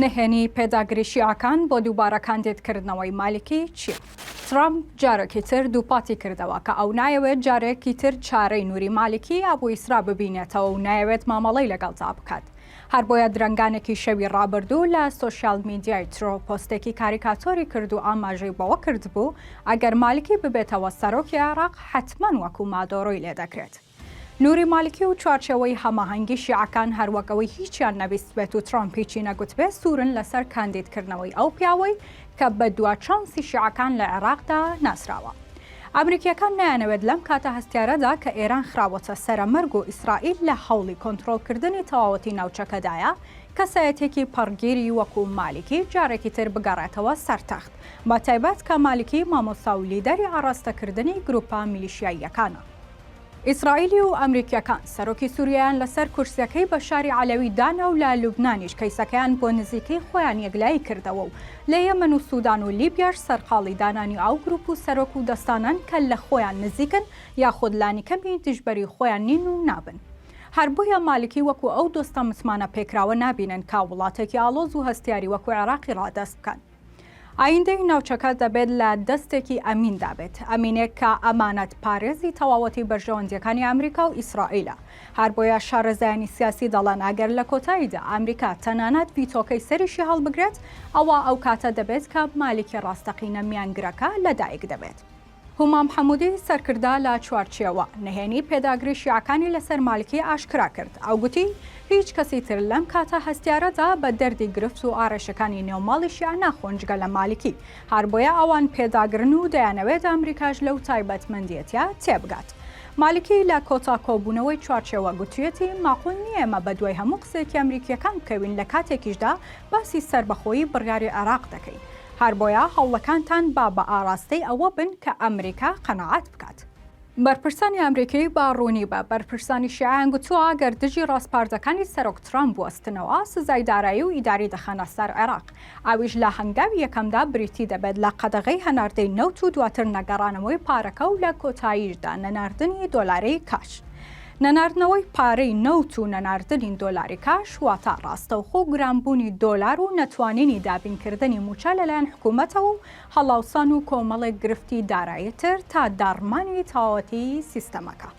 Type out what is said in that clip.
نهێنی پێداگری شیعەکان بۆ دووبارە کاندیدکردنەوەی مالیکی چییە؟ ترەمپ جارێکی تر دووپاتی کردەوە کە ئەو نایەوێت جارێکی تر چارەی نوری مالیکی ئەبو ئیسرا ببینێتەوە و نایەوێت مامەڵەی لەگەڵدا بکات. هەر بۆیە درەنگانێکی شەوی ڕابردوو لە سۆشیال میدیای ترۆ پۆستێکی کاریکاتۆری کرد و ئاماژەی بەوە کردبوو ئەگەر مالکی ببێتەوە سەرۆکی عێراق حەتمەن وەکو مادۆرۆی لێدەکرێت. نوری مالکی و چوارچێوەی هەماهەنگی شیعەکان هەر وەک ئەوەی هیچیان نەبیستبێت و ترامپ هیچی نەگوتبێت سوورن لەسەر کاندیدکردنەوەی ئەو پیاوەی کە بە دوا چانسی شیعەکان لە عێراقدا ناسراوە. ئەمریکییەکان نایانەوێت لەم کاتە هەستیارەدا کە ئێران خراوەتە سەرە مەرگ و ئیسرائیل لە هەوڵی کۆنترۆڵکردنی تەواوەتی ناوچەکەدایە، کەسایەتیەکی پەڕگیری وەکو مالیکی جارێکی تر بگەڕێتەوە سەر تەخت، بە تایبەت کە مالیکی مامۆستا و لیدەری ئاڕاستەکردنی گروپە میلیشیاییەکانە. ئیسرائیلی و ئەمریکیەکان سەرۆکی سوریایان لەسەر کورسیەکەی بەشاری عەلەوی دانا و لە لوبنانیش کەیسەکەیان بۆ نزیکەی خۆیان یەکلایی کردەوە و لە یەمەن و سودان و لیبیاش سەرقاڵی دانانی ئەو گروپ و سەرۆک و دەستانەن کە لە خۆیان نزیکن یاخود لانیکەمی دژبەری خۆیان نین و نابن. هەر بۆیە مالکی وەکو ئەو دۆستە متمانە پێکراوە نابینن کە وڵاتێکی ئاڵۆز و هەستیاری وەکو عێراقی ڕادەست بکەن. ئایندەی ناوچەکە دەبێت لە دەستێکی ئەمیندا بێت، ئەمینێک کە ئەمانەت پارێزی تەواوەتی بەرژەوەندییەکانی ئەمریکا و ئیسرائیلە. هەر بۆیە شارەزایانی سیاسی دەڵێن ئەگەر لە کۆتاییدا ئەمریکا تەنانەت ڤیتۆکەی سەریشی هەڵبگرێت، ئەوا ئەو کاتە دەبێت کە مالیکی ڕاستەقینە میانگرەکە لەدایک دەبێت. هومام حەمودی سەرکردە لە چوارچێوە، نهێنی پێداگری شیعەکانی لەسەر مالکی ئاشکرا کرد. ئەو گوتی، هیچ کەسی تر لەم کاتە هەستیارەدا بە دەردی گرفت و ئارێشەکانی نێو ماڵی شیعە ناخۆن جگە لە مالکی، هەر بۆیە ئەوان پێداگرن و دەیانەوێت ئەمریکاش لەو تایبەتمەندیەتیە تێبگات. مالکی لە کۆتا کۆبوونەوەی چوارچێوە گوتویەتی، ماقول نییە ئێمە بەدوای هەموو قسەیەکی ئەمریکییەکان بکەوین لە کاتێکیشدا باسی سەربەخۆیی بڕیاری عێراق دەکەین. هەر بۆیە هەوڵەکانتان با بە ئاراستەی ئەوە بن کە ئەمریکا قەناعەت بکات. بەرپرسانی ئەمریکی بە ڕوونی بە بەرپرسانی شیعەیان گوتووە ئەگەر دژی ڕاسپاردەکانی سەرۆک ترامپ بوەستنەوە، سزای دارایی و ئیداری دەخەنە سەر عێراق، ئەویش لە هەنگاوی یەکەمدا بریتی دەبێت لە قەدەغەی هەناردەی نەوت و دواتر نەگەڕانەوەی پارەکە و لە کۆتاییشدا نەناردنی دۆلاری کاش. نەناردنەوەی پارەی نەوت و نەناردنی دۆلاری کاش واتە ڕاستەوخۆ گرانبوونی دۆلار و نەتوانینی دابینکردنی مووچە لەلایەن حکوومەتەوە و هەڵاوسان و کۆمەڵێک گرفتی دارایی تر تا داڕمانی تەواوەتی سیستەمەکە.